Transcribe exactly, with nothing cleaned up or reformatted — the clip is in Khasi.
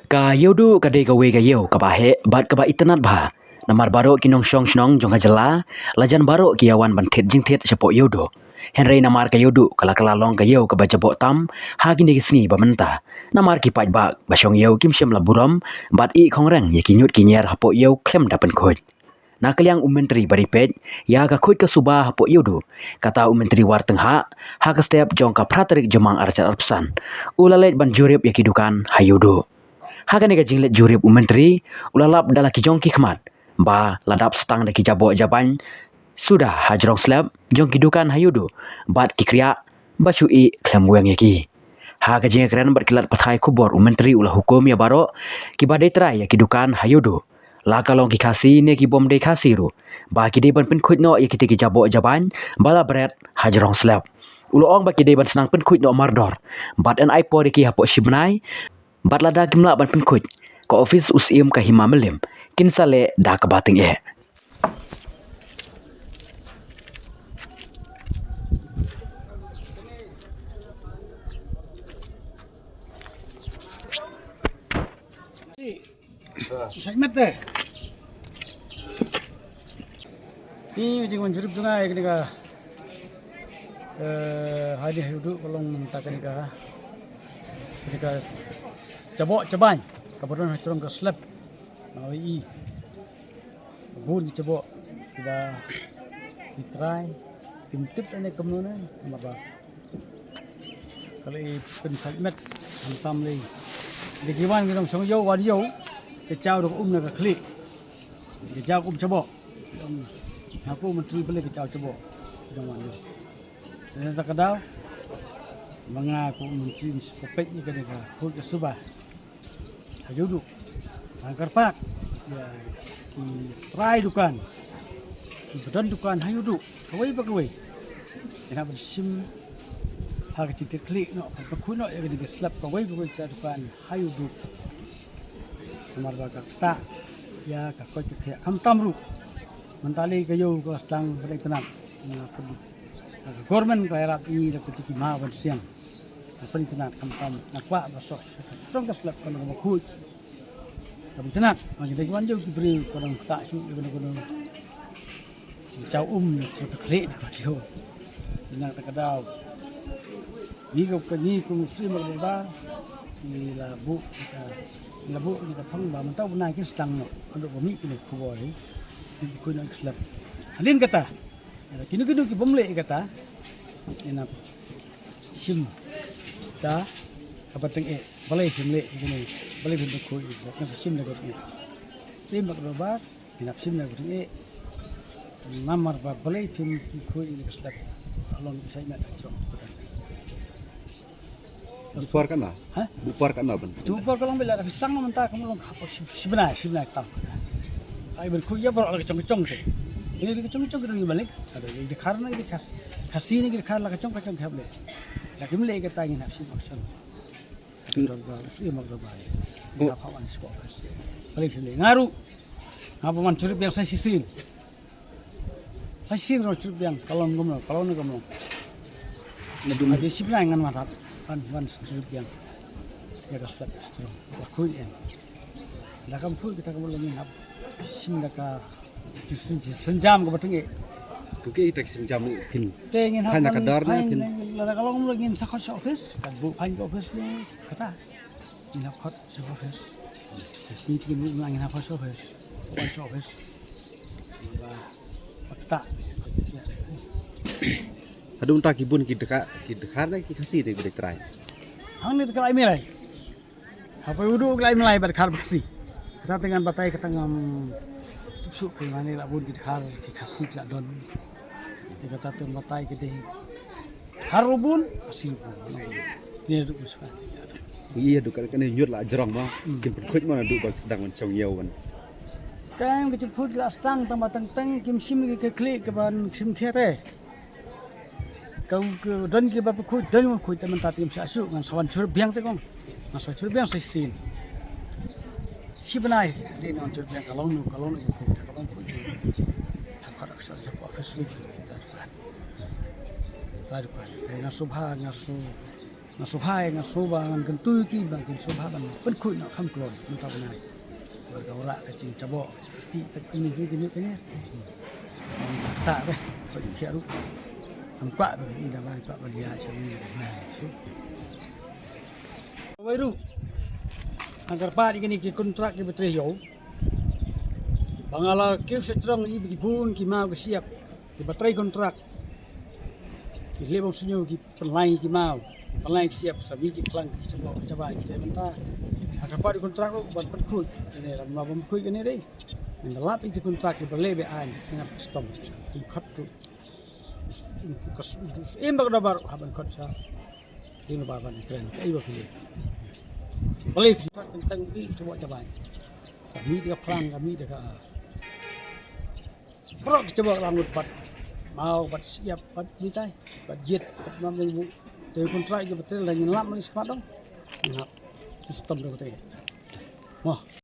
Ka Ïewduh ka dei kawei ka ïew kaba heh bad kaba itynnad bha. Namar baroh ki nongshong shnong jong ka jylla, la jan baroh ki ïa wan ban thied jingthied shapoh Ïewduh. Hynrei namar ka Ïewduh ka la kylla long ka ïew kaba jaboh tam ha kine ki sngi ba mynta. Namar ki paidbah ba shong ïew kim shym la burom bad i khongreng ïa ki ñiut ki ñier hapoh ïew khlem da pynkhuid. Na ka liang u Myntri ba dei peit ïa ka khuid ka suba hapoh Ïewduh, kata u Myntri Wartenghah, ha ka step jong ka phra tarik Jymmang arhajar arphew san, u la leit ban jurip ïa ki dukan ha Ïewduh. Ha kane ka jingleit jurip u Myntri u la lap da la ki jong ki khmat ba la dap sdang da ki jaboh jabain suda ha jrong slep jong ki dukan ha Ïewduh bad ki kriah ba shu ih khlem weng ïa ki. Ha ka jingïakren bad ki lad pathai khubor u Myntri u la hukum ïa baroh kiba dei trai ïa ki dukan ha Ïewduh, la ka long ki Khasi ne ki bym dei Khasi ruh, ba ki dei ban pynkhuid noh ïa kitei ki jaboh jabain ba la bret ha jrong slep. U la ong ba ki dei ban sdang pynkhuid noh mardor bad yn ai por ïa ki hapoh shi bnai. Bad lada kim lah ban pynkhuid, ka ophis u Syiem ka Hima Mylliem kin sa leh da kaba tyngeh. Sa mat te. Ni jingwan jurip jong nga ïa kane ka, eh, ha ine ha Ïewduh ka long mynta kane ka, kane ka jaboh jabain kaba don ha jrong ka slep. Nga ïohi bun ki jaboh kiba ki trai kim tip ane kumno ne, namar ba ka la i pynsait met, khamtam lei. Dei ki wan ki nongshong ïew wan ïew, ki jaw da ka um na ka khlieh, ki jaw ka um jaboh. Nga kum u Myntri balei ki jaw jaboh, ki nong wan ïew. Te kata ka daw ba nga kum u Myntri ngin sa peit ïa kane ka khuid ka suba ha Ïewduh. Nga kyrpad ïa ki trai dukan, kiba don dukan ha Ïewduh kawei pa kawei, ngin hap ban shim ha ka jingkitkhlieh noh, ban pynkhuid noh ïa kane ka slep kawei pa kawei ka dukan ha Ïewduh. Namar ba ka ktah ïa ka koit ka khiah khamtam ruh. Mynta lei ka ïew ka la sdang ban itynnad. Nga pyn, ka government ka la ïarap ïa ngi da ka tiki ma ban siang. Nga pynitynnad khamtam, nga kwah ba soh shuh. Jrong ka slep kano kano khuid, ka itynnad. Nga dei ki wan ïew ki briew, kano ktah shuh ïa kano kano. Jingjaw um jrong ka khlieh ka ïew. Nang ta ka daw. Ngi ka, ngi kum u Syiem Dorbar ngi la buh ka, ngi la buh ïa ka thong ba mynta u bnai kin sdang noh. Haduh ba mih kine ki khubor hi, kin khuid noh ïa ka slep. Hadien kata, kino kino ki bym leh ïa kata, ngin hap shim da kaba tyngeh. Balei phim leh ïa kine, balei phim pynkhuid ïa kine, ngin sa shim da kaba tyngeh. Syiem Dorbar, ngin hap shim da kaba tyngeh. Namar ba balei phim pynkhuid ïa ka slep, ka long ka sait met ha jrong. Bupar katno? Ha? Bupar katno ban? Bupar ka long ba la ka phi sdang noh mynta, ka long hapoh shi, shi bnai, shi bnai tam. Ai ban khuid ïa baroh la ka jong ka jong te. Ine ki jong ka jong ki dei malik. Ka dei ki dkhar na ki dkhar, Khasi ne ki dkhar la ka jong ka jong ki hap leh. La kim leh kata ngin hap shim action. Dorbar, Syiem Dorbar. Ngin hap wan shuwa. Balei phim leh? Nga ruh nga ba wan shu rip biang sa shisien. Sa shisien ruh shu rip biang, ka long kumno, ka long ne kumno. Nadum. Ade shi bnai ngan wan hap, wan, wan shu rip biang. Ïa ka slep sdang, la khuid em. La kam khuid kita ka long ngin hap shim da ka jingshim, jingsynjam kaba tyngeh. Kumno kita ki synjam phin. Te ngin hap phain da ka wan, dar ne phain phin. La ka long kumno ngin sa khot sha office, kan buh phain ka office ne, kata. Ngin hap khot sha office. Sa sngi te ngin buh, ngin hap khot sha office. Khot sha office. Ba, ba kata. Haduh mynta ki bun ki dkhar, ki dkhar ne ki Khasi te ki dei trai. Hangne te ka la ïa milai. Hapoh Ïewduh ka la ïa milai bad dkhar bad Khasi. Kata te ngan batai kata ngam tip shuh, kane la bun ki dkhar ki Khasi ki la don. Te kata te batai ki dei dkhar ruh bun, Khasi ruh bun. Kine ruh bun shuh. Ïa, haduh kane, kane ñiut la jrong mo. Hmm. Kim pynkhuid mo naduh ba ki sdang ban shong ïew ban. Tang ki jingkhuid la sdang tang ba teng teng kim shim ki khlieh kaban shim thiah te. Ka, ka don kiba pynkhuid, don kiba pynkhuid, te mynta te ngim shah shuh, ngan sa wan shu rip biang te kong. Ngan sa wan shu rip biang sa shisien. Shi bnai, dei ngan shu rip biang ka long nu, ka long nu ba khuid, ka long khuid. Ha ka dak sa ka office ni, ta dukan. Ta dukan. Te nga sngewbha, nga sngew Nga sngewbha, nga sngewbha ngan kyntu ïa ki ba kin sngewbha ban pynkhuid noh kham kloi mynta bnai. Ba ka wanrah ka jingjaboh ka jingkstieh ka jingkyntu kyntu kane. Ka ta re ka jingkhiah ruh. Ngam kwah ba ïa da ba kwah ban ïa sha ni. Wei ruh. Nga kyrpad ïa kine ki kontrak kiba trei ïew. Ba nga la kiew sha jrong ïa ba ki bun ki maw ki shyiap kiba trei kontrak. Ki leh bym sniew ki pynlait ki maw, ki pynlait ki shyiap, sa mih ki phlang ki shyiap ki jabaiñ ki mynta. Nga kyrpad ïa ki kontrak ruh ban pynkhuid kane, lada ma bym khuid kane dei. Ngan da lap ïa ki kontrak kiba leh be-aiñ, ngan da stom. Ki khot ruh. Ka s-, s-, im ba ka dabar ha ban khot sha. Dei na ba ban kren kaei ba ki leh. Balei phi khot teng teng ïa ki shyiap jabaiñ. Ka mih da ka phlang, ka mih da ka Baroh ki jabaiñ la ngut bad maw bad shyiap bad mitai bad jied bad mam leng bu. Te kontrak ki ba trei la ngin lap mane smat dong. Ngin hap stom dong te. Mo.